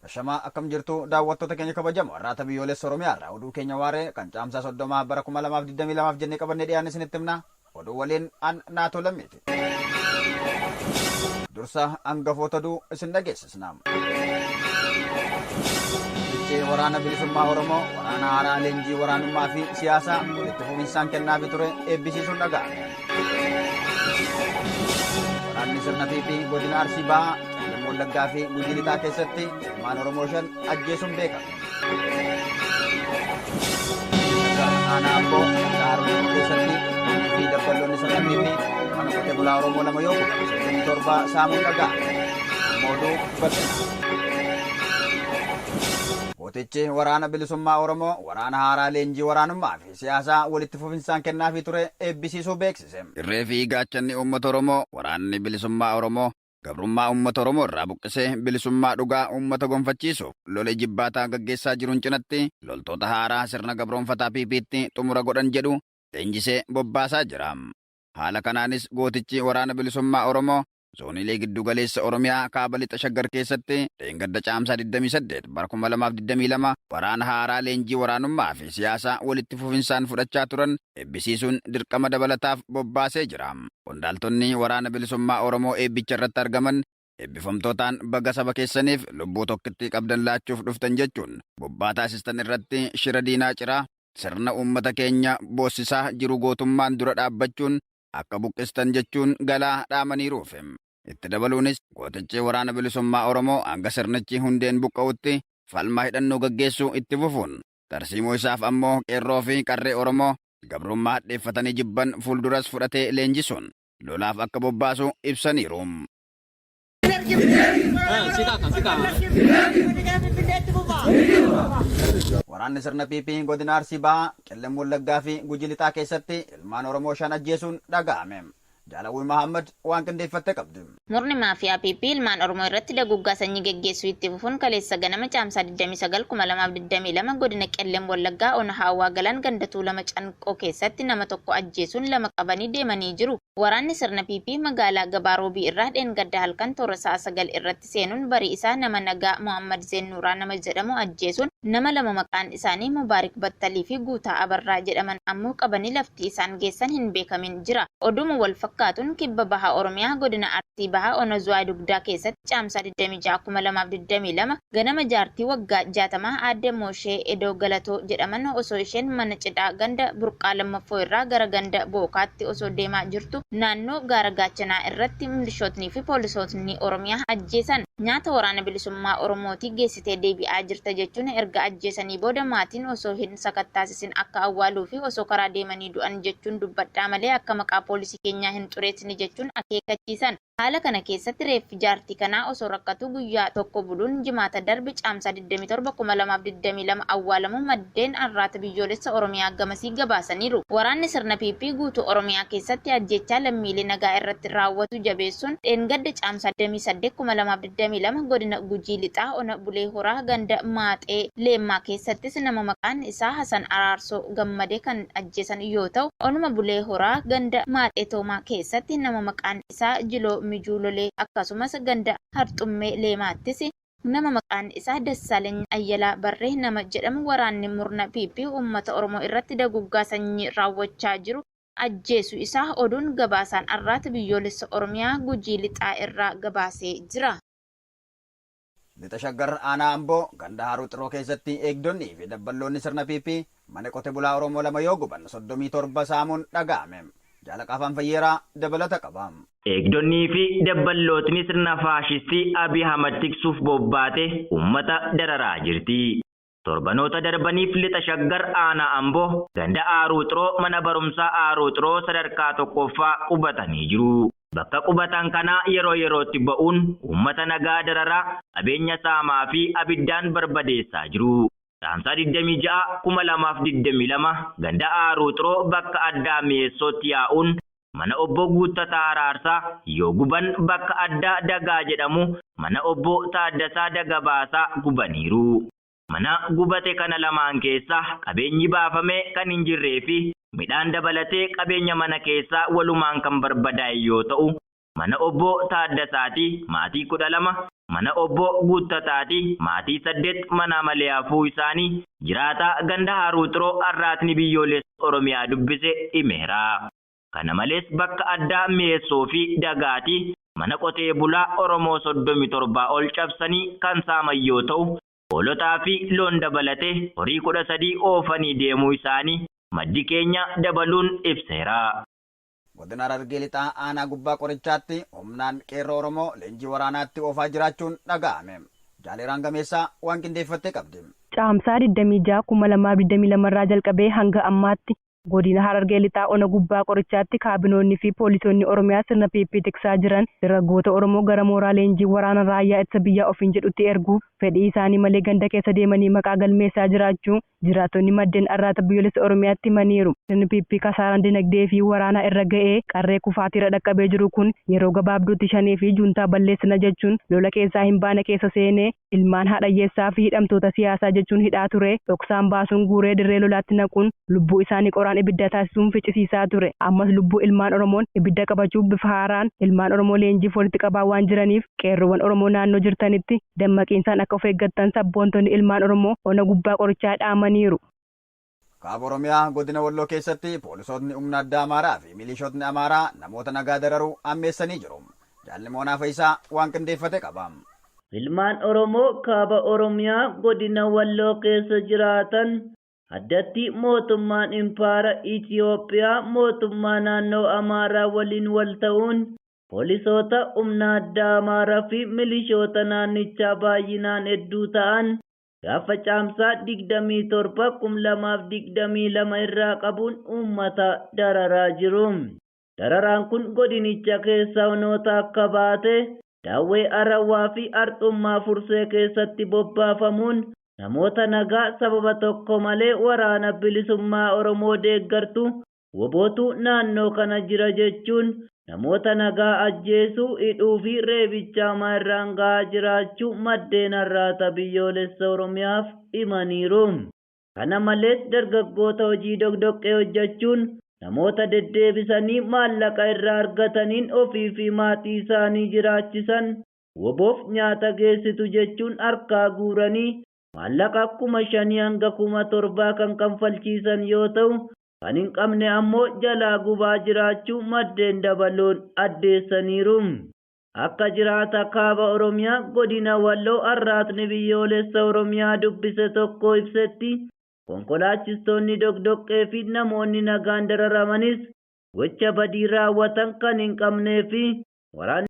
Ashamaa, akkam jirtu daawwattoota keenya kabajamoo? Arraata Biyyoolessa Oromiyaa irraa oduu keenya waaree kan Caamsaa 30 bara 2022 jennee qabannee dhiyaanne isinitti himna. Oduu waliin an Naatoo Lammiiti. Dursa hangafoota oduu isin dhageessisna. Fichee Waraana Bilisummaa Oromoo waraana haaraa leenjii waraanummaa fi siyaasaa walitti fufinsaan kennaafii ture eebbisiisuun dhaga'ame. Waraanni sirna PP godina Arsii Bahaa, Qellem Wallaggaa fi Gujii Lixaa keessatti ilmaan Oromoo 5 ajjeesuun beekame. Shaggar Aanaa Amboo ganda Haroo Oromoo keessatti eegdonnii fi dabballoonni sirna PP mana qotee bulaa Oromoo 2 yoo guban 37 saamuun dhaga'ame. Amma oduu bal'inaan. Gootichi Waraana Bilisummaa Oromoo waraana haaraa leenjii waraanummaa fi siyaasaa walitti fufinsaan kennaafii ture eebbisiisuu beeksise. Irree fi gaachanni uummata Oromoo Waraanni Bilisummaa Oromoo gabrummaa uummata Oromoo irraa buqqisee bilisummaa dhugaa uummata gonfachiisuuf lola ijibbaataa gaggeessaa jiruun cinatti loltoota haaraa sirna gabroomfataa PPtti xumura godhan jedhu leenjisee bobbaasaa jira. Haala kanaanis gootichi Waraana Bilisummaa Oromoo zooniilee giddu galeessa Oromiyaa kaaba lixa Shaggar keessatti dheengadda Caamsaa 28 bara 2022 waraana haaraa leenjii waraanummaa fi siyaasaa walitti fufinsaan fudhachaa turan eebbisiisuun dirqama dabalataaf bobbaasee jira. Qondaaltonni Waraana Bilisummaa Oromoo eebbicha irratti argaman eebbifamtootaan baga saba keessaniif lubbuu tokkittii qabdan laachuuf dhuftan jechuun bobbaa taasistan irratti shira diinaa ciraa sirna uummata keenya boossisaa jiru gootummaan dura dhaabbachuun akka buqqistan jechuun galaa dhaamaniiruuf. Itti dabaluunis gootichi Waraana Bilisummaa Oromoo hanga sirnichi hundeen buqqa'utti falmaa hidhannoo gaggeessuu itti fufuun tarsiimoo isaaf ammoo qeerroo fi qarree Oromoo gabrummaa hadheeffatanii jibban fuulduras fudhatee leenjisuun lolaaf akka bobbaasu ibsaniiru. Waraanni sirna PP godina Arsii Bahaa, Qellem Wallaggaa fi Gujii Lixaa keessatti ilmaan Oromoo 5 ajjeesuun dhaga'ame. Jaalawwii Mahaammad waan qindeeffatte qabdi. Murni maafiyaa PP ilmaan Oromoo irratti daguuggaa sanyii geggeessuu itti fufuun kaleessa ganama Caamsaa 29, 2022 godina Qellem Wallaggaa ona Haawwaa Galaan ganda Tuulama Canqoo keessatti nama tokko ajjeesuun 2 qabanii deemanii jiru. Waraanni sirna PP magaalaa Gabaa Roobii irraa dheengadda halkan toora sa'a 9:00 irratti seenuun barii isaa nama nagaa Mohammad Zeen Nuuraa nama jedhamu ajjeesuun nama 2 maqaan isaanii Mubaarik Battalii fi Guutaa Abarraa jedhaman ammoo qabanii lafti isaan geessan hin beekamin jira. Oduma wal fakkaatuun Kibba Baha Oromiyaa Godina Arsii Bahaa Ona Zuwaay Dugdaa keessatti Caamsaa 26, 2022 ganama jaartii waggaa 60 Aadde Mooshee Edoo Galatoo jedhaman osoo isheen mana cidhaa ganda Burqaa Lammaffoo irraa gara ganda Bookaatti osoo deemaa jirtu naannoo Gaara Gaachanaa irratti milishootnii fi poolisootni Oromiyaa ajjeesan. Nyaata Waraana Bilisummaa Oromootii geessitee deebi'aa jirta jechuun erga ajjeesanii booda maatiin osoo hin sakattaasisin akka awwaaluu fi osoo karaa deemanii du'an jechuun dubbadhaa malee akka maqaa poolisii keenyaa hin xureessine jechuun akeekkachiisan. Haala kana keessatti reeffi jaartii kanaa osoo rakkatuu guyyaa tokko buluun Jimaata darbe Caamsaa 27, 2022 awwaalamuu maddeen Arraata Biyyoolessa Oromiyaa gamasii gabaasaniiru. Waraanni sirna PP guutuu Oromiyaa keessatti ajjeechaa lammiilee nagaa irratti raawwatu jabeessuun dheengadda Caamsaa 28, 2022 godina Gujii Lixaa ona Bulee Horaa ganda Maaxee Leemmaa keessattis nama maqaan isaa Hasan Araarsoo Gammadee kan ajjeesan yoo ta'u, onuma Bulee Horaa ganda Maaxee Toomaa keessatti nama maqaan isaa Jiloo Mijuu Lolee akkasumas ganda Harxummee Leemaattis nama maqaan isaa Dassaaleny Ayyalaa Barree nama jedhamu waraanni murna PP uummata Oromoo irratti daguuggaa sanyii raawwachaa jiru ajjeesuu isaa oduun gabaasaan Arraata Biyyoolessa Oromiyaa Gujii Lixaa irraa gabaasee jira. Lixa Shaggar aanaa Amboo ganda Haruu Xiroo keessatti eegdonnii fi dabballoonni sirna PP mana qote bulaa Oromoo 2 yoo guban 37 saamuun dhaga'ame. Jaal Haqaafaan Fayyeeraa dabalata qaba. Eegdonnii fi dabballootni sirna faashistii Abiy Ahmad tiksuuf bobbaate uummata dararaa jirti. Torbanoota darbaniif Lixa Shaggar aanaa Amboo ganda Aaruu Xiroo mana barumsaa Aaruu Xiroo sadarkaa 1ffaa qubatanii jiru. Bakka qubatan kanaa yeroo yerootti ba'uun uummata nagaa dararaa, qabeenya saamaa fi abiddaan barbadeessaa jiru. Caamsaa 26, 2022 ganda Aaruu Xiroo bakka addaa Mi'eessootti yaa'uun mana Obbo Guuttataa Araarsaa yoo guban bakka addaa Dagaa jedhamu mana Obbo Taaddasaa Dagabaasaa gubaniiru. Mana gubate kana lamaan keessaa qabeenyi baafame kan hin jirree fi Midhaan dabalatee qabeenya mana keessaa walumaan kan barbadaa'e yoo ta'u, mana obbo Taaddasaati maatii 12, mana obbo Guuttataati maatii 8 mana malee hafuu isaanii jiraataa ganda Haaruu Xiroo Arraatni Biyyoolessa Oromiyaa dubbise himeera. Kana malees bakka addaa Mi'eessoo fi Dagaati mana qotee bulaa Oromoo 37 ol cabsanii kan saaman yoo ta'u, hoolotaa fi loon dabalatee horii 13 oofanii deemuu isaanii maddi keenya dabaluun ibseera. Godina Harargee Lixaa Aanaa Gubbaa Qorichaatti humnaan qeerroo Oromoo leenjii waraanaatti oofaa jiraachuun dhaga'ame. Jaaleeraan Gameessaa waan qindeeffattee qabdi. Caamsaa 26 2022 irraa jalqabee hanga ammaatti godina Harargee Lixaa Ona Gubbaa Qorichaatti kaabinoonni fi poolisoonni Oromiyaa sirna PP tiksaa jiran dargaggoota Oromoo gara mooraa leenjii waraana raayyaa ittisa biyyaa ofiin jedhutti erguuf fedhii isaanii malee ganda keessa deemanii maqaa galmeessaa jiraachuu jiraattonni maddeen Arraata Biyyoolessa Oromiyaatti himaniiru. Sirni PP kasaaraan dinagdee fi waraanaa irra ga'ee qarree kufaatiirra dhaqqabee jiru kun yeroo gabaabduutti shanii fi juuntaa balleessina jechuun lola keessaa hin baane keessa seenee ilmaan haadha hiyyeessaa fi hidhamtoota siyaasaa jechuun hidhaa ture dhoksaan baasuun guuree dirree lolaatti naquun lubbuu isaanii qoraan ibidda taasisuun ficcisiisaa ture. Ammas lubbuu ilmaan Oromoon ibidda qabachuuf bifa haaraan ilmaan Oromoo leenjiif walitti qabaa waan jiraniif qeerroowwan Oromoo naannoo jirtanitti dammaqiinsaan akka of eeggattan sabboontonni ilmaan Oromoo Ona Gubbaa Qorichaa dhaamaniiru. Kaaba Oromiyaa godina Walloo keessatti poolisootni humna addaa Amaaraa fi milishootni Amaaraa namoota nagaa dararuu hammeessanii jiru. Jaalli Moonaa Fayisaa waan qindeeffate qaba. Ilmaan Oromoo kaaba Oromiyaa godina Walloo keessa jiraatan addatti mootummaan impaara Itiyoophiyaa mootummaa naannoo Amaaraa waliin wal ta'uun poolisoota humna addaa Amaaraa fi milishoota naannichaa baay'inaan hedduu ta'an gaafa caamsaa 27 2022 irraa qabuun uummata dararaa jiru. Dararaan kun godinicha keessa onoota akka baate Daawwee Arawwaa fi Arxummaa Fursee keessatti bobbaafamuun namoota nagaa sababa tokko malee waraana bilisummaa Oromoo deeggartu wobootu naannoo kana jira jechuun namoota nagaa ajjeesuu, hidhuu fi reebicha hamaa irraan gahaa jiraachuu maddeen Arraata Biyyoolessa Oromiyaaf himaniiru. Kana malees dargaggoota hojii doqdoqqee hojjechuun namoota deddeebisanii maallaqa irraa argataniin ofii fi maatii isaanii jiraachisan woboof nyaata geessitu jechuun harkaa guuranii maallaqa 5,000 hanga 7,000 kan kanfalchiisan yoo ta'u, kan hin qabne ammoo jalaa gubaa jiraachuu maddeen dabaluun addeessaniiru. Akka jiraata kaaba Oromiyaa godina Walloo Arraatni Biyyoolessa Oromiyaa dubbise tokko ibsetti konkolaachistoonni doqdoqqee fi namoonni nagaan dararamanis gocha badii raawwatan kan hin qabnee fi waraanni